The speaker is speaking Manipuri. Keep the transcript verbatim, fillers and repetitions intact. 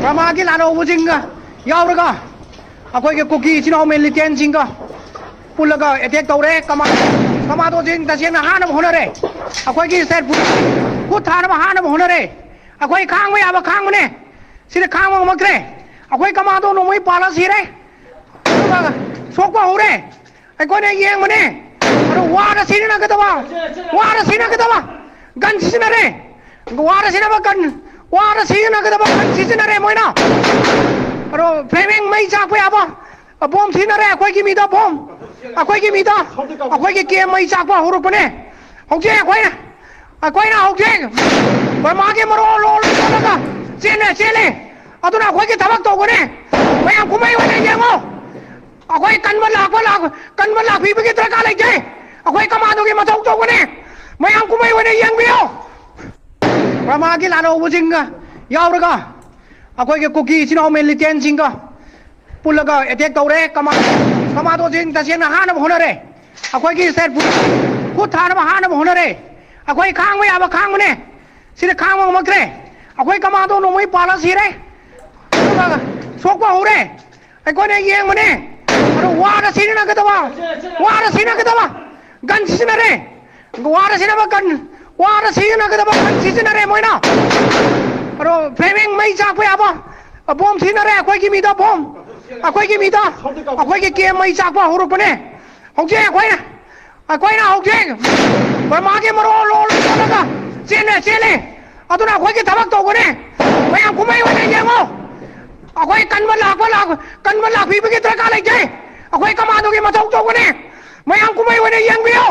ꯀꯃꯥꯒꯤ ꯂꯥꯜꯍꯧꯕꯁꯤꯡꯒ ꯌꯥꯎꯔꯒ ꯑꯩꯈꯣꯏꯒꯤ ꯀꯨꯀꯤ ꯏꯆꯤꯟ ꯏꯅꯥꯎ ꯃꯤꯂꯤꯇꯦꯟꯁꯤꯡꯒ ꯄꯨꯜꯂꯒ ꯑꯦꯇꯦꯛ ꯇꯧꯔꯦ꯫ ꯀꯃꯥ-, ꯀꯃꯥꯗꯣꯁꯤꯡ ꯇꯁꯦꯡꯅ ꯍꯥꯠꯅꯕ ꯍꯣꯠꯅꯔꯦ꯫ ꯑꯩꯈꯣꯏꯒꯤ ꯁ꯭ꯇꯦꯠ ꯄꯨꯂꯤꯁ ꯈꯨꯠ ꯊꯥꯅꯕ ꯍꯥꯠꯅꯕ ꯍꯣꯠꯅꯔꯦ꯫ ꯑꯩꯈꯣꯏ ꯈꯥꯡꯕ ꯌꯥꯕ ꯈꯥꯡꯕꯅꯦ꯫ ꯁꯤꯗ ꯈꯥꯡꯕ ꯉꯝꯃꯛꯇ꯭ꯔꯦ꯫ ꯑꯩꯈꯣꯏ ꯀꯃꯥꯗꯣ ꯅꯣꯡꯃꯩ ꯄꯥꯜꯂ ꯁꯤꯔꯦ꯫ ꯑꯗꯨꯒ ꯁꯣꯛꯄ ꯍꯧꯔꯦ꯫ ꯑꯩꯈꯣꯏꯅ ꯌꯦꯡꯕꯅꯦ꯫ ꯑꯗꯣ ꯋꯥꯔ ꯁꯤꯖꯤꯟꯅꯒꯗꯕ, ꯋꯥꯔ ꯁꯤꯖꯤꯟꯅꯒꯗꯕ ꯒꯟ ꯁꯤꯖꯤꯟꯅꯔꯦ꯫ ꯋꯥꯔ ꯁꯤꯖꯤꯟꯅꯕ ꯒꯟ, ꯋꯥꯔ ꯁꯤꯖꯤꯟꯅꯒꯗꯕ ꯒꯟ ꯁꯤꯖꯤꯟꯅꯔꯦ ꯃꯣꯏꯅ꯫ ꯑꯗꯣ ꯐ꯭ꯔꯦꯃꯤꯡ ꯃꯩ ꯆꯥꯛꯄ ꯌꯥꯕ ꯕꯣꯝ ꯁꯤꯖꯤꯟꯅꯔꯦ꯫ ꯑꯩꯈꯣꯏꯒꯤ ꯃꯤꯗ ꯕꯣꯝ, ꯑꯩꯈꯣꯏꯒꯤ ꯃꯤꯗ, ꯑꯩꯈꯣꯏꯒꯤ ꯀꯦꯝ ꯃꯩ ꯆꯥꯛꯄ ꯍꯧꯔꯛꯄꯅꯦ꯫ ꯍꯧꯖꯤꯛ ꯑꯩꯈꯣꯏꯅ, ꯑꯩꯈꯣꯏꯅ ꯍꯧꯖꯤꯛ ꯕꯔꯃꯥꯒꯤ ꯃꯔꯣꯜ ꯂꯣꯜ ꯂꯣꯜꯂꯒ ꯆꯦꯜꯂꯦ, ꯆꯦꯜꯂꯦ꯫ ꯑꯗꯨꯅ ꯑꯩꯈꯣꯏꯒꯤ ꯊꯕꯛ ꯇꯧꯒꯅꯤ꯫ ꯃꯌꯥꯝ ꯀꯨꯝꯍꯩ ꯑꯣꯏꯅ ꯌꯦꯡꯉꯣ꯫ ꯑꯩꯈꯣꯏ ꯀꯟꯕ ꯂꯥꯛꯄ ꯂꯥꯛ-, ꯀꯟꯕ ꯂꯥꯛꯄꯤꯕꯒꯤ ꯗꯔꯀꯥꯔ ꯂꯩꯇꯦ꯫ ꯑꯩꯈꯣꯏ ꯀꯃꯥꯟꯗꯣꯒꯤ ꯃꯊꯧ ꯇꯧꯒꯅꯤ꯫ ꯃꯌꯥꯝ ꯀꯨꯝꯍꯩ ꯑꯣꯏꯅ ꯌꯦꯡꯕꯤꯌꯨ꯫ ꯕꯔꯃꯥꯒꯤ ꯂꯥꯜꯍꯧꯕꯁꯤꯡꯒ ꯌꯥꯎꯔꯒ ꯑꯩꯈꯣꯏꯒꯤ ꯀꯨꯀꯤ ꯏꯆꯤꯟ ꯏꯅꯥꯎ ꯃꯤꯂꯤꯇꯦꯟꯁꯤꯡꯒ ꯄꯨꯜꯂꯒ ꯑꯦꯇꯦꯛ ꯇꯧꯔꯦ꯫ ꯀꯃꯥ-, ꯀꯃꯥꯟꯗꯣꯁꯤꯡ ꯇꯁꯦꯡꯅ ꯍꯥꯠꯅꯕ ꯍꯣꯠꯅꯔꯦ꯫ ꯑꯩꯈꯣꯏꯒꯤ ꯁ꯭ꯇꯦꯠ ꯄꯨꯂꯤꯁ ꯈꯨꯠ ꯊꯥꯅꯕ ꯍꯥꯠꯅꯕ ꯍꯣꯠꯅꯔꯦ꯫ ꯑꯩꯈꯣꯏ ꯈꯥꯡꯕ ꯌꯥꯕ ꯈꯥꯡꯕꯅꯦ꯫ ꯁꯤꯗ ꯈꯥꯡꯕ ꯉꯝꯃꯛꯇ꯭ꯔꯦ꯫ ꯑꯩꯈꯣꯏ ꯀꯃꯥꯟꯗꯣ ꯅꯣꯡꯃꯩ ꯄꯥꯜꯂ ꯁꯤꯔꯦ꯫ ꯑꯗꯨꯒ ꯁꯣꯛꯄ ꯍꯧꯔꯦ꯫ ꯑꯩꯈꯣꯏꯅ ꯌꯦꯡꯕꯅꯦ꯫ ꯑꯗꯣ ꯋꯥꯔ ꯁꯤꯖꯤꯟꯅꯒꯗꯕ, ꯋꯥꯔ ꯁꯤꯖꯤꯟꯅꯒꯗꯕ ꯒꯟ ꯁꯤꯖꯤꯟꯅꯔꯦ꯫ ꯋꯥꯔ ꯁꯤꯖꯤꯟꯅꯕ ꯒꯟ, ꯋꯥꯔ ꯁꯤꯖꯤꯟꯅꯒꯗꯕ ꯒꯟ ꯁꯤꯖꯤꯟꯅꯔꯦ ꯃꯣꯏꯅ꯫ ꯑꯗꯣ ꯐ꯭ꯔꯦꯃꯤꯡ ꯃꯩ ꯆꯥꯛꯄ ꯌꯥꯕ ꯕꯣꯝ ꯁꯤꯖꯤꯟꯅꯔꯦ꯫ ꯑꯩꯈꯣꯏꯒꯤ ꯃꯤꯗ ꯕꯣꯝ, ꯑꯩꯈꯣꯏꯒꯤ ꯃꯤꯗ, ꯑꯩꯈꯣꯏꯒꯤ ꯀꯦꯝ ꯃꯩ ꯆꯥꯛꯄ ꯍꯧꯔꯛꯄꯅꯦ꯫ ꯍꯧꯖꯤꯛ ꯑꯩꯈꯣꯏꯅ, ꯑꯩꯈꯣꯏꯅ ꯍꯧꯖꯤꯛ ꯕꯔꯃꯥꯒꯤ ꯃꯔꯣꯜ ꯂꯣꯜ ꯂꯣꯜꯂꯒ ꯆꯦꯜꯂꯦ, ꯆꯦꯜꯂꯦ꯫ ꯑꯗꯨꯅ ꯑꯩꯈꯣꯏꯒꯤ ꯊꯕꯛ ꯇꯧꯒꯅꯤ꯫ ꯃꯌꯥꯝ ꯀꯨꯝꯍꯩ ꯑꯣꯏꯅ ꯌꯦꯡꯉꯣ꯫ ꯑꯩꯈꯣꯏ ꯀꯟꯕ ꯂꯥꯛꯄ ꯂꯥꯛ-, ꯀꯟꯕ ꯂꯥꯛꯄꯤꯕꯒꯤ ꯗꯔꯀꯥꯔ ꯂꯩꯇꯦ꯫ ꯑꯩꯈꯣꯏ ꯀꯃꯥꯟꯗꯣꯒꯤ ꯃꯊꯧ ꯇꯧꯒꯅꯤ꯫ ꯃꯌꯥꯝ ꯀꯨꯝꯍꯩ ꯑꯣꯏꯅ ꯌꯦꯡꯕꯤꯌꯨ꯫